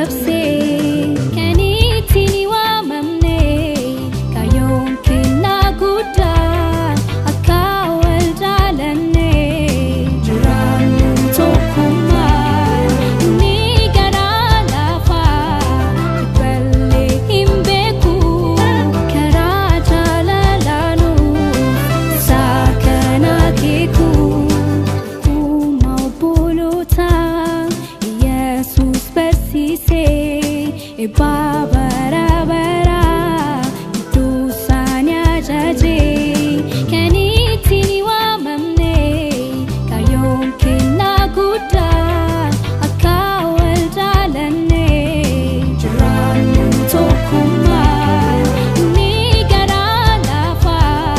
Labsee kan ittiin waamamne kaayyoon kennaa guddaa akka wal jaalanne jiraannu tokkummaa inni garaa lafaa jibballee hin beeku karaa jaalalaanuuf isaa kan akeeku akkuma obbolootaa Yesuus barsiisee eebbaa bara baraa gidduu isaanii ajajee kan ittiin waamamne kaayyoon kennaa guddaa akka wal jaalanne jiraannu tokkummaa inni garaa lafaa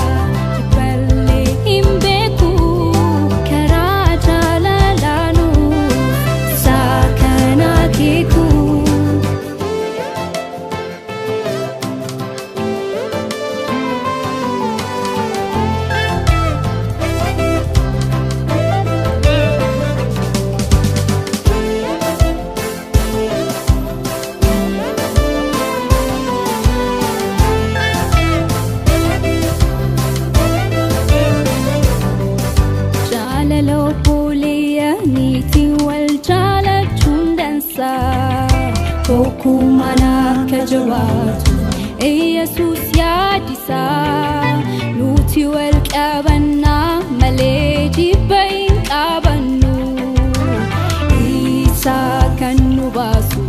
jibballee hin beeku karaa jaalalaanuuf isaa kan akeeku. Jaalala obboleeyyiitiin wal jaalachuun dansaa tokkummaan akka jabaatu Yesuus yaadisaa nuti wal qabannaa malee jibba hin qabannu isaa kan nu baasu.